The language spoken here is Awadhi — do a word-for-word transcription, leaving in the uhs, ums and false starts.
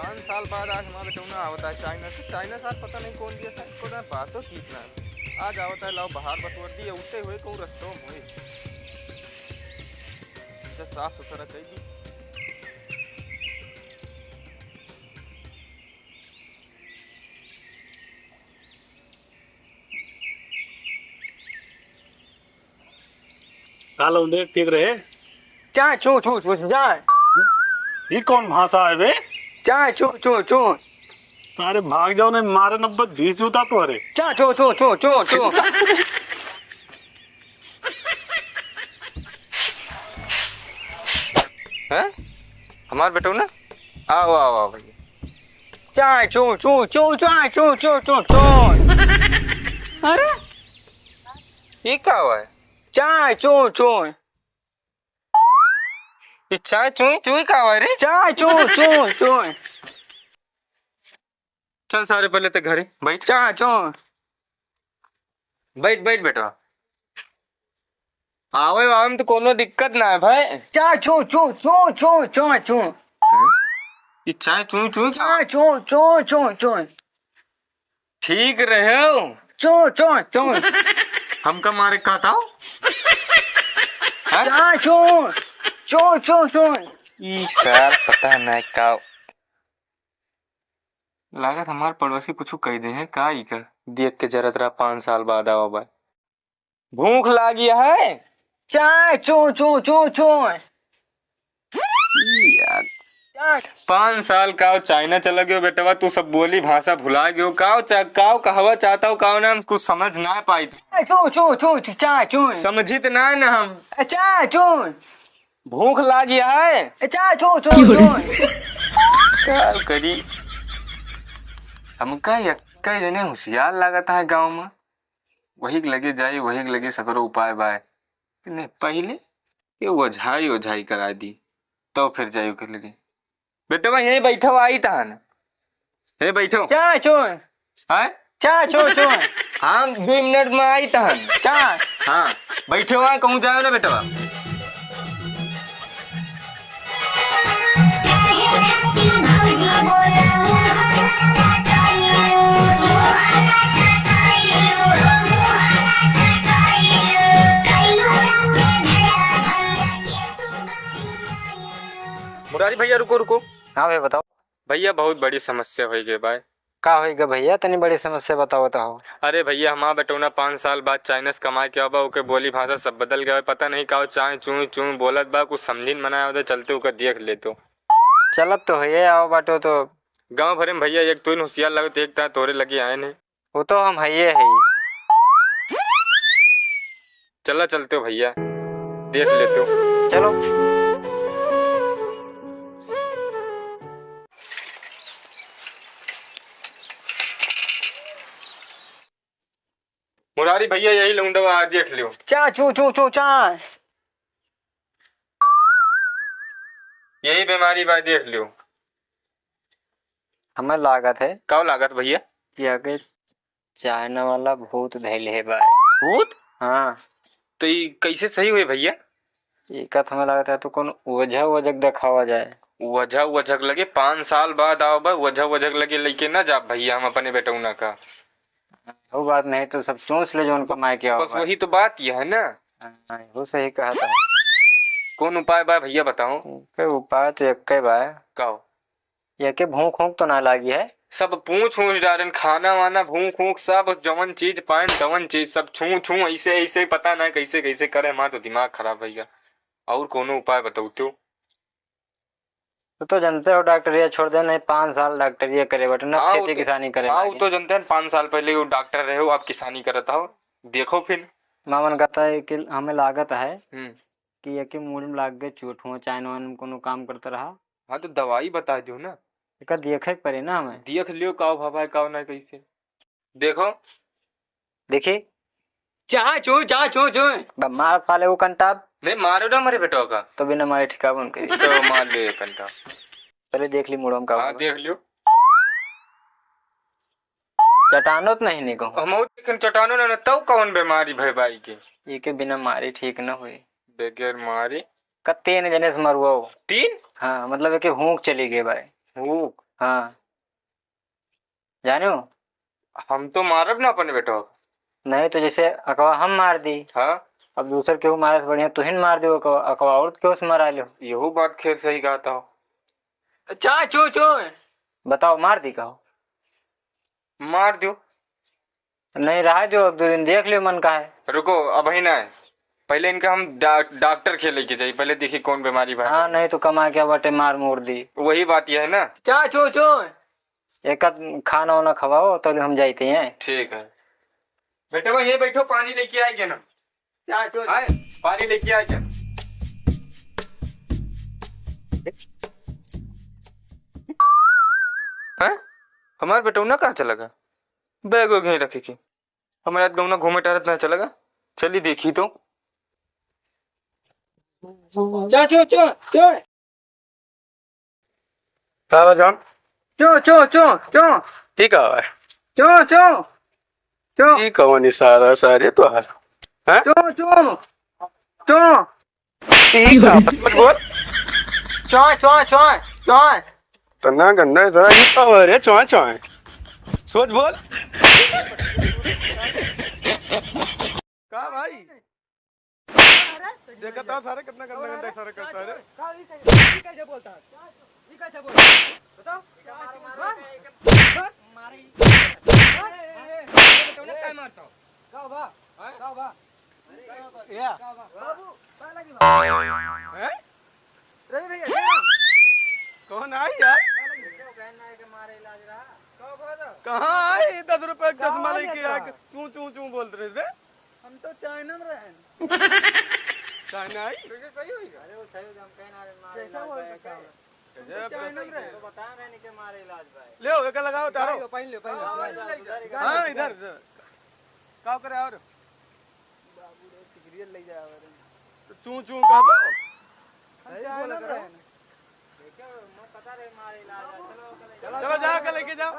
पाँच साल बाद आज हमार बेटौना आवत है चाइना से। चाइना से आज पता नहीं कौन दिया, शायद को ना बातों चीत ना। आज आवत है, लाओ बाहर बटोर दिए, उठते हुए को रस्तों में हुए। इनका साफ सुथरा कर दी। का लौंडे, ठीक रहे? चाय चू चू चू चाय। ई कौन भाषा है बे? चाय चू चू चू। सारे भाग जाओ, नहीं मारे नब्बे बीस जूता तोहरे। चाय चू चू चू चू चू। हैं? हमार बेटौना? आओ, आओ, आओ भैया। चाय चू चू चू, चाय चू चू चू चू। अरे, ये का हुआ है? चाय चू चू। ये चाय चुई चुई का हुआ रे? चाय चू चू चू। चल सारे, पहले ते घरे बैठ। चाय चू। बैठ, बैठ बेटा। आवे, आवे में तो कोनो दिक्कत ना है भाई। चाय चू चू चू चू चू चू। हम्म? ये चाय चू चू का? चाय चू चू चू चू। ठीक रहे हो? चू चू चू। हमका मारे का था? हैं? चाय चू चू चू चू। ई सार पता नहीं का। लागत हमार पड़ोसी कुछ कह दे हैं का, ई कर देख के जरत रहा, पाँच साल बाद आवा बा। भूख लागी है? चाय चू चू चू चू। ई यार, चाय। पाँच साल का चाइना चला गयो बेटवा, तू सब बोली भाषा भुला गयो। काव चा-, काव कहवा चाहता हो, काव नाम कुछ समझ ना पाई। चाय चू चू चू चू, चाय चू। समझित ना न हम। ए, चाय चू। भूख लागी है? ए, चाय चू चू चू। का करी? हमका एक्के जने होशियार लागत है गाँव में। वही के लगे जाई, वही के लगे सगरो उपाय बाय। नहीं, पहिले ये ओझाई, ओझाई करा दी, तो फिर जाई ओके लगे। बेटवा, यहीं बैठो, आई तहन। हे बैठो। चाय चू। हैं? चाय चू चू। हाँ, दो मिनट में आई तहन। चाय। हाँ, बैठो, वहाँ कहूँ जाओ ना बेटवा। मुरारी भैया, रुको, रुको। हाँ भैया, बताओ। भैया, बहुत बड़ी समस्या होइ गए बाय। का होइ गए भैया? तनी बड़ी समस्या बताओ तो हो। अरे भैया, हमार बेटौना पाँच साल बाद चाइना से कमाए के आवा बा, ओके बोली भाषा सब बदल गए। पता नहीं का चाय चूई चूई बोलत बा, कुछ समझिन मना आवत, चलते ओके देख लेतो। चलत तो है, आओ बाटो तो। गाँव भरे में भैया एक तू ही होशियार लागत, एक ता तोरे लगे आए नहीं। वो तो हम हइये हई। चला चलते हो भैया, देख लेते हो। चलो। मुरारी भैया, यही लौंडवा, देख लियो। चा चू चू चू चा। यही बीमारी बा, देख लियो। हमें लागत है। का लागत भैया? कि आगे चाइना वाला भूत धइले है भाई। भूत? हाँ। तो ई कैसे सही हुए भैया? ई का तो हमें लागत है तो कौन ओझा ओझक देखावा जाए। ओझा ओझक लगे पाँच साल बाद आओ बा, ओझा ओझक लगे लेके ना जा भैया हम अपने बेटौना का। वो बात नहीं तो सब चूस ले जौन कमाए के आओ बस बा। वही तो बात ये है ना। हाँ, वो सही कहा था। कौन उपाय बा भैया बताओ? उपाय तो एक बा। का हो? एके भूख ऊख तो ना लागी है? सब पूछ ऊछ डारेन, खाना वाना, भूख ऊख, सब जवन चीज पाएन तवन चीज, सब छू छू, ऐसे ऐसे, पता ना कैसे कैसे करे, हमार तो दिमाग खराब भैया। और कोनो उपाय बताओ तो। तो, तो जानते हो डॉक्टरिया छोड़ दे, नहीं पाँच साल डॉक्टरिया करे बटे, ना आओ खेती तो, किसानी करे आओ लागे। तो जानते हैं, पाँच साल पहले वो डॉक्टर रहे हो, आप किसानी करत हो, देखो फिर। मामन कहता है कि हमें लागत है हम्म। कि एके मूड़ी में लाग गए चोट हुआ, चाहे नौन में कोनो काम करता रहा। हाँ, तो दवाई बता दो ना। एका देखे के पड़े ना हमें। देख लियो, काव भवा है, काव ना, कैसे। देखो। देखी। चाह चू, चाह चू, चू। बा, मार फाले वो कंटाब। नहीं, मारो ना हमारे बेटवा का। तो बिना मारे ठिकाबन करी। तो मार लियो ये कंटाब। पहले देख ली मुड़म का हाँ, हुआ। देख लियो। चटानो तो नहीं निको। हम और देखें चटानो ना, ना, तब कौन बीमारी भय बाई के? ये के बिना मारे ठीक ना हुई। बगैर मारे? का तीन जने से मरुआ हो। तीन? हाँ, मतलब एके हूक चली गई भाई। हूक? हाँ। जानो? हम तो मारब ना अपने बेटवा। नहीं तो जैसे अकवा हम मार दी। हाँ। अब दूसर केहू मारे से बढ़िया तुहिन मार दियो अकवा, अकवा और केहू से मरा लियो। यहू बात खैर सही कहत हो। चा, चू, चू। बताओ, मार दी कहो? मार दियो। नहीं, रहा जो, एक दो दिन देख लियो मन का है। रुको, अबही ना है। पहले इनका हम डा-, डॉक्टर के लेके जाई, पहले देखी कौन बीमारी बा। हाँ, नहीं तो कमा के बाटे मार मोर दी। वही बात यह है ना। चा, चू, चू। एक आध खाना वाना खवाओ, तब हम जाते हैं। ठीक है। बेटवा, ये बैठो, पानी लेके आए क्या ना? चा, चू। आए, पानी लेके आए क्या? हैं? हमार बेटौना कहाँ चला गया? बैग वैग यहीं रखे के। हमारे साथ गौना घूमे टहरत ना चला गया। चली देखी तो। चा, चू, चू, चू। का बा जान? चू, चू, चू, चू। ई का बा? चू, चू, चू। ई कौन इशारा सारे तोहार? हैं? चू, चू, चू। ई का बा? सोच बोल। चू, चू, चू, चू। इतना गंदा इशारा, ई का बा रे? चू, चू। सोच बोल। का भाई? देखा था सारे कितना गंदा गंदा इशारा करता है रे। का, ई कैसे, ई कैसे बोलता है? ई कैसे बोलता है? बताओ। मार, मार, मार। मार। ए, ए, ए, ए, ए, ए, का मारता हो? का बा? हैं? का बा? या। का बा? बाबू, का लगी बा? हैं? रवि भैया, जय राम। कौन आई यार? कहाँ आई? दस रुपए का चश्मा लेके आके चूं चूं चूं बोलत रहे बे। हम तो चाइना में रहेन। चाइना आई? अरे वो सही हो गया। कैसा बोल सकता है? हम तो चाइना में रहेन। ले, एका लगाओ, तारो। पहन लो, पहन लो। हाँ, इधर, इधर। का करे और? बाबू रे, सिगरेट ले जाए वाले। तो चूं चूं कहबो? सही बोला करो। चलो, जा के लेके जाओ।